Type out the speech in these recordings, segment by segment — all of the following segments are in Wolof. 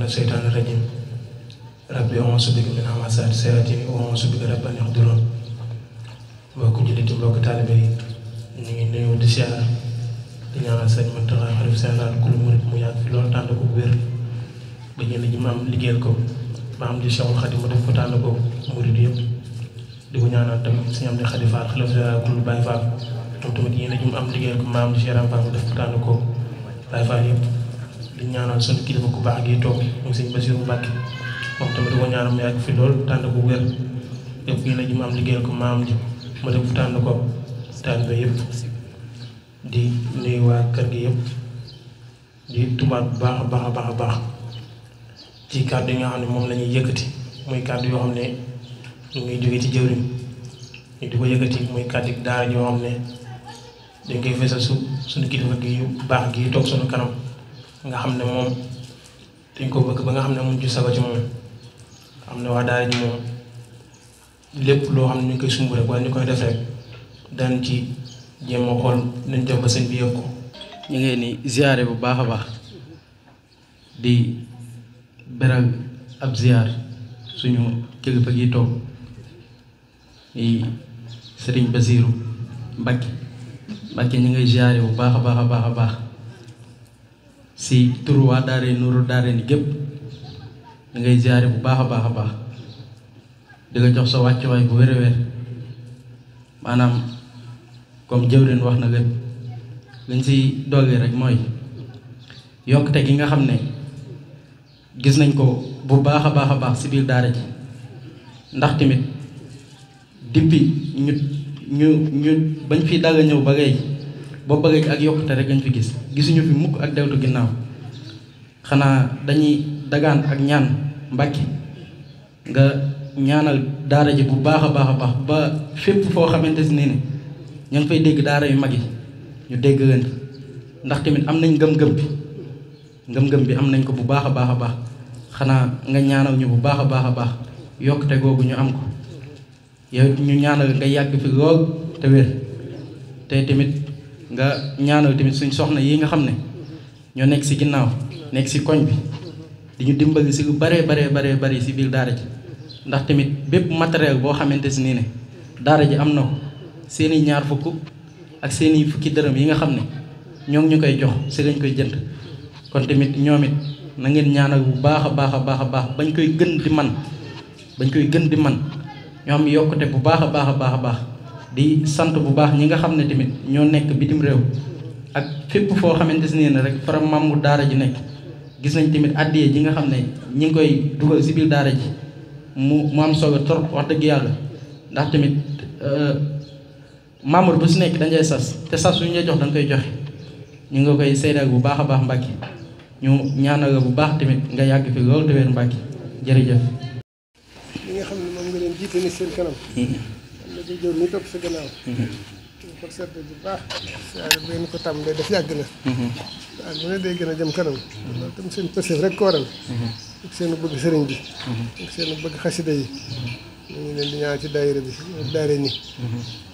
من الشيطان الرجيم ربي أعوذ بك من همزات الشياطين وأعوذ بك رب أن يحضرون mbokk jullit yi mbokk taalibe yi ñu ngi nuyu di siyaar di ñaanal sëñ Mountakha xalifa général kulu murit mu yàgg fi loolu tànn ko bu wér ba ñenn ji maam liggéeyal ko maam di Cheikhul Khadim mu def ko tànn ko murit yëpp di ko ñaanal tamit sëñ Amdi Khady Fall xalifa général kulu Baye Fall moom tamit yéen a ji mu am liggéeyal ko maam di Cheikh Fall mu def ko tànn ko Baye Fall yëpp di ñaanal suñu kilifa ku baax gi toog mu sëñ Bassirou Mbacké moom tamit di ko ñaanal mu yàgg fi loolu tànn ko bu wér yëpp yéen a ji mu am liggéeyal ko maam ji ma def tànn ko taalibe yëpp di nuyu waa kër gi yëpp di tubaab bu baax a baax a baax a baax ci kàddu yi nga xam ne moom la ñuy yëkkati muy kàddu yoo xam ne ñu ngi jóge ci jëwriñ ñu di ko yëkkati muy kàddu daara yoo xam ne dañ koy fesal suñu kilifa gi yu baax gi toog suñu kanam nga xam ne moom dañ ko bëgg ba nga xam ne amuñ ci sago ci moom xam ne waa daara ji moom lépp loo xam ne ñu koy sumb rek wala ñu koy def rek daan ci jéem a xool nañ def ba sëñ bi yëg ko. ñu ngeen ni ziyaare bu baax a baax di beral ab ziyaar suñu kilifa gi toog di Sëriñ Basiiru Mbacké ñu ngay ziyaare bu baax a baax a baax a baax si turu waa daare Nuuru Daarayni gépp ñu ngay ziyaare bu baax a baax a baax di nga jox sa wàccuwaay bu wér-wér maanaam comme jëwrin wax na lépp liñ si dolli rek mooy yokkute gi nga xam ne gis nañ ko bu baax a baax a baax si biir daara ji ndax tamit depuis ñu bañ fi dagg ñëw ba léegi boobu ba léegi ak yokkute rek lañ fi gisuñu fi mukk ak deltu ginnaaw xanaa dañuy dagaan ak ñaan Mbàkke nga ñaanal daara ji bu baax a baax a baax ba fépp foo xamante ni ne ña ngi fay dégg daara yu mag yi ñu dégg leen ndax tamit am nañ ngëm-ngëm bi am nañ ko bu baax a baax a baax xanaa nga ñaanal ñu bu baax a baax a baax yokkute googu ñu am ko yow ñu ñaanal nga yàgg fi lool te wér te tamit nga ñaanal tamit suñ soxna yi nga xam ne ñoo nekk si ginnaaw nekk si koñ bi di ñu dimbali si lu baree si biir daara ji ndax tamit bépp matériel boo xamante si nii ne daara ji am na ko seeni ñaar fukk ak seeni fukki dërëm yi nga xam ne ñoo ngi ñu koy jox si lañ koy jënd kon tamit ñoom it na ngeen ñaanal bu baax a baax a baax a baax bañ koy gën di man ñoo am yokkute bu baax a baax a baax a baax di sant bu baax ñi nga xam ne tamit ñoo nekk bitim réew ak fépp foo xamante si nii ne rek fara mamu daara ji nekk gis nañ tamit addiye ji nga xam ne ñi ngi koy dugal si biir daara ji mu am solo trop wax dëgg yàlla ndax tamit membre bu si nekk dañ lay sas te sas yu ñu la jox da nga koy joxe ñu nga koy seedal bu baax a baax Mbàkke ñu ñaanal la bu baax tamit nga yàgg fi loolu te wér Mbàkke jërëjëf. li nga xam ne moom nga leen jiite ni seen kanam. am na di jëw ni topp sa gannaaw. ñu ko seetlu bu baax. saa yu benn ko tàmbalee daf yàgg na. waaw bu ne day gën a jëm kanam. loolu tam seen pësëf rek ko waral. ak seen bëgg sëriñ bi. ak seen bëgg xasida yi. ñu ngi leen di ñaan ci daayira bi daare ni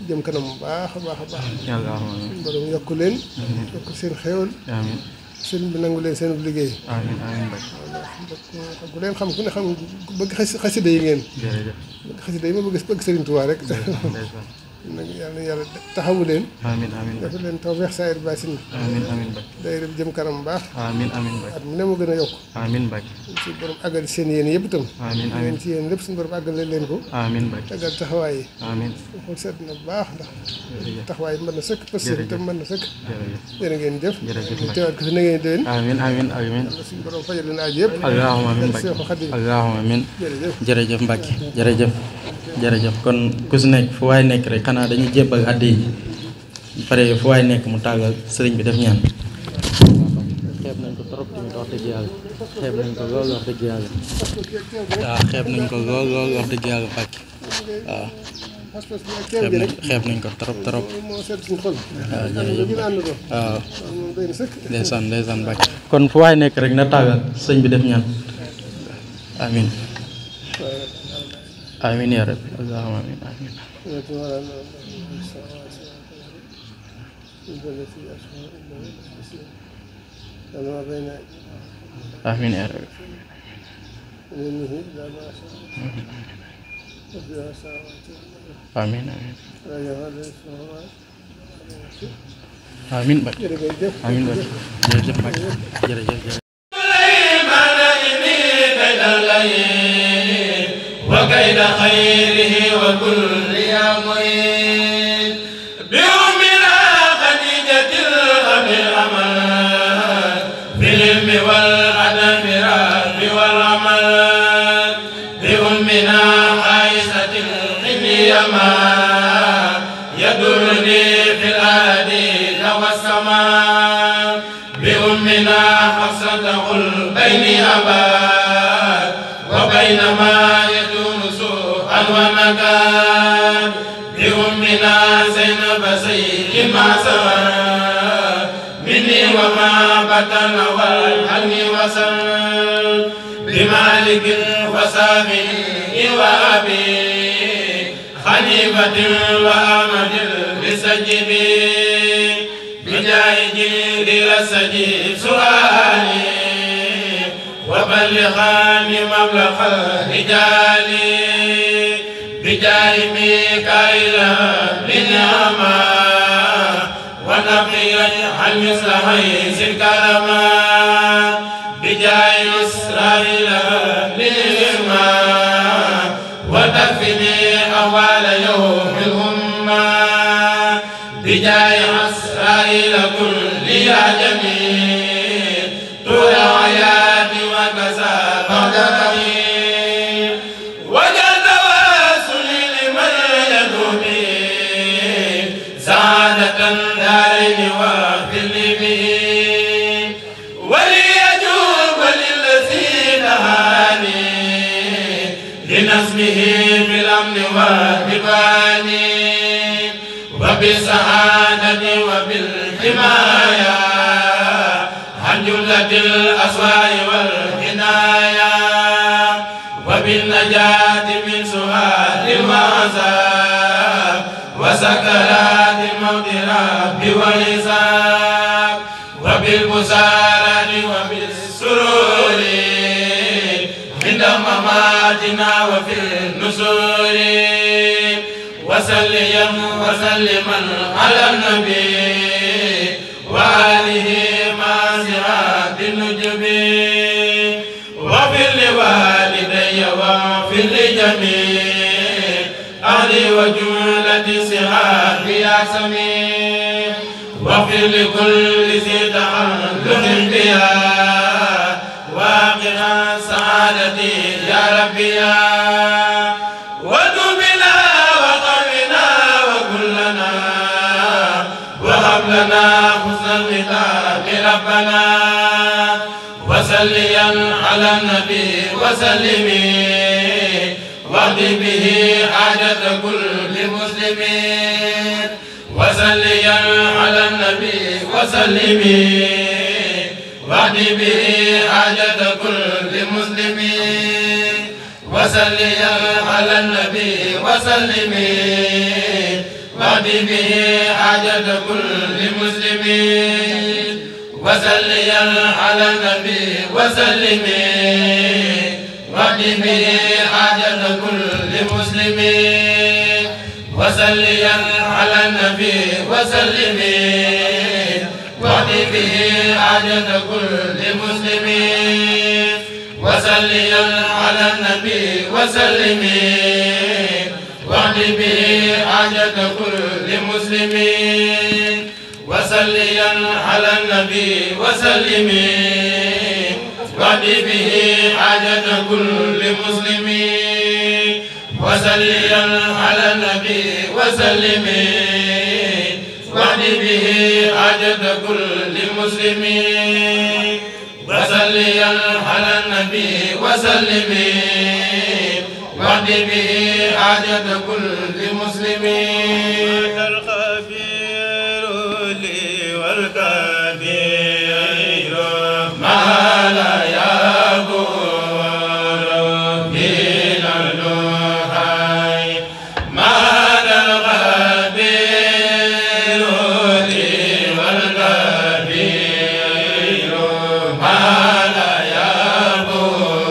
jëm kanam bu baax a baax a baax. suñu borom yokk leen. yokk seen xéewal. sëriñ bi nangu leen seen liggéey. ku leen xam ku ne xam bëgg xasida yi ngeen. bëgg xasida yi ma bëgg sëriñ Tuubaa rek. nag yàlla taxawu leen. dafa leen tawfeex saayir baasin. daayira bi jëm kanam bu baax. at mu ne mu gën a yokk. suñu borom àggal seen yéen yëpp itam. yéen ci yéen lépp suñu borom àggale leen ko. àggal taxawaay yi. xool seet na bu baax ndax taxawaay mën na sëkk parce que itam mën na sëkk. jërë ngeen jëf. ñu teewaat ko fi na ngeen déwén. suñu borom fajal leen aaj yëpp. allahumma amiin jërëjëf Mbàkke jërëjëf kon ku si nekk fu waay nekk rek xanaa dañuy jébbal addi yi pare fu waay nekk mu tàggal sëriñ bi def ñaan. xeeb nañ ko trop tamit wax dëgg yàlla xeeb nañ ko lool wax dëgg yàlla waaw xeeb nañ ko lool wax dëgg yàlla Mbàkke waaw xeeb nañ ko trop waaw jërëjëf waaw ndeysaan Mbàkke kon fu waay nekk rek na tàggal sëriñ bi def ñaan amin amin ya rabbi allahumma amin amin ya rabbi منه إلى ما شاء وفي السماوات amiin amiin لا يغادر السماوات amiin Mbacke jërëjëf amiin Mbacke jërëjëf Mbacke jërëjëf وكيد خيره وكل يومين بأمنا خديجة الأب الأمان في العلم والأدب رب والعمل بأمنا عائشة الحليما يدرني في الأرضين والسماء بأمنا حفصة البين أباد وبينما يدوم سوءا ونكاد بأمنا زينب سيد ما سوى مني وما بطن والحلم وسل بمالك وسامي وأبي خليفة وأمد لسجبي بجاه جبريل السجيب سؤالي وبلغاني مبلغ الرجال بجاه ميكائيل بالنعمة ونقي عن مثل حيث الكرما بجاه إسرائيل بالإرما وتكفني أول يوم الأمة بجاه إسرائيل كل يا جميل طول حياتي وكسى بعد قليل وجد واسلي لمن يدومي سعادة دارين واغفر لي به وليجوب للذي نهاني لنسمه بالأمن والباني وبالسعادة وبالحماية عن جملة الأسواء والهدايا وبالنجاة من سؤال العذاب وسكرات الموت رب والحساب وبالبشارة وبالسرور عند مماتنا وفي النشور وسليا وسلما على النبي وآله مع صراط النجب وفر لوالدي وفر لجميع أهلي وجملة صحابي يا سميع وفر لكل ذي تعلق بها واقعا سعادتي يا ربي يا ودمنا وقرنا وكلنا وهب لنا حسن الختام ربنا وسليا على النبي وسلمي واهدي به حاجة كل مسلمين وسليا على النبي وسلمي واهدي به حاجة كل مسلمين وسليا على النبي وسلمي واهدي به حاجة كل مسلمين وسليا على النبي وسلمي واهدي به حاجة كل مسلمين وسليا على النبي وسلمي واهدي به حاجة كل مسلمين وسليا على النبي وسلمي واهدي به حاجة كل مسلمين وسليا على النبي وسلمي واهدي به حاجة كل مسلمين وسليا على النبي وسلمي واهدي به حاجة كل مسلمين وسليا على النبي وسلمي واهدي به حاجة كل مسلمين الخبير لي والكبير ما لا يقول من النهاي ما الخبير لي والكبير ما لا يقول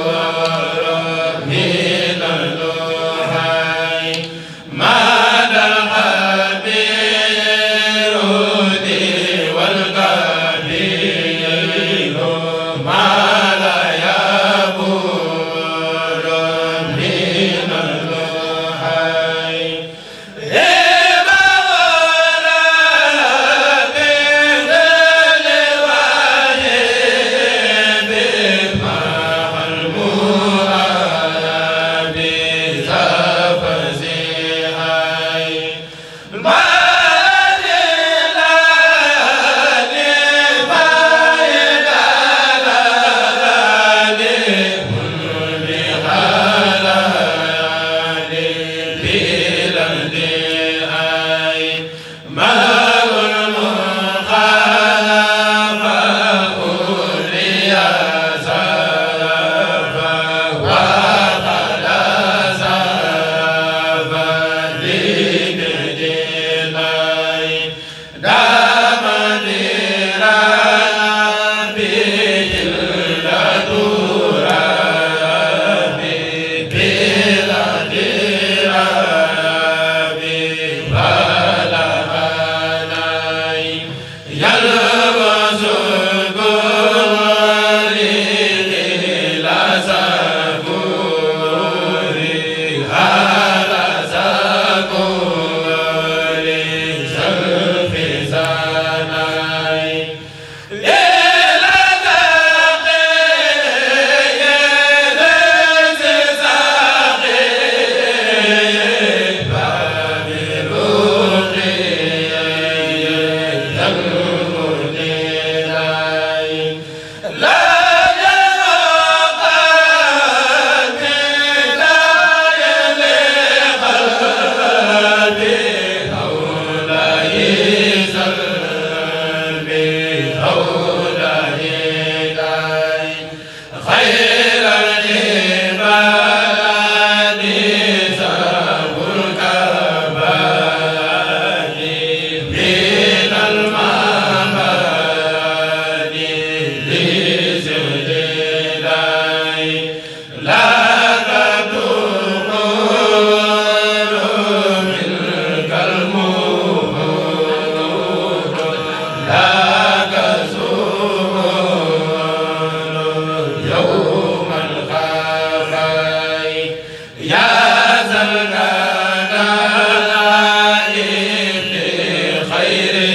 Muhammadin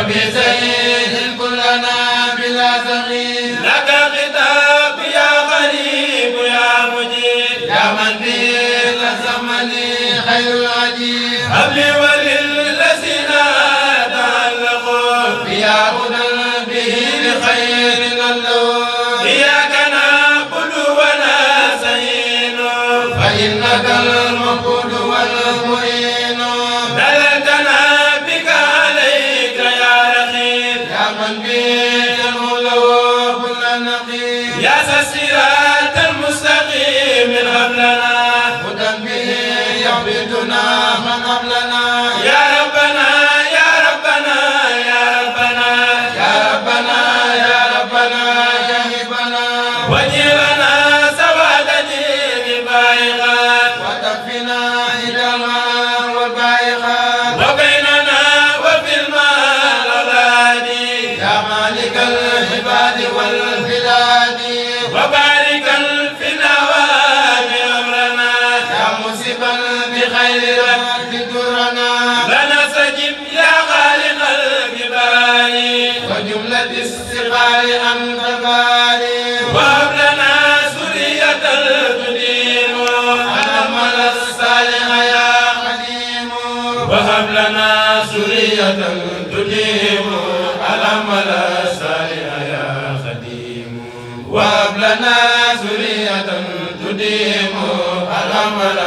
وبزين كلنا بلا تغيير لك خطاب يا غريب يا مجيب يا من به تسمني خير العجيب هب لي وللذين تعلقوا بيا هدى به لخير الله سيدنا من قبلنا يا ربنا يا ربنا يا ربنا يا ربنا يا ربنا جاهبنا وجعلنا سوادني ببايغات وتكفنا إدما والبايغات وبيننا وفي المال أولادي يا مالك العباد والبلاد وبارك في النوال أمرنا يا مصيبا بخير رد درنا لنا سجب يا خالق الجبال وجملة السقال أنت باري وهب لنا سرية تديم العمل الصالح يا قديم وهب لنا سرية تديم العمل الصالح يا قديم وهب لنا سرية تديم العمل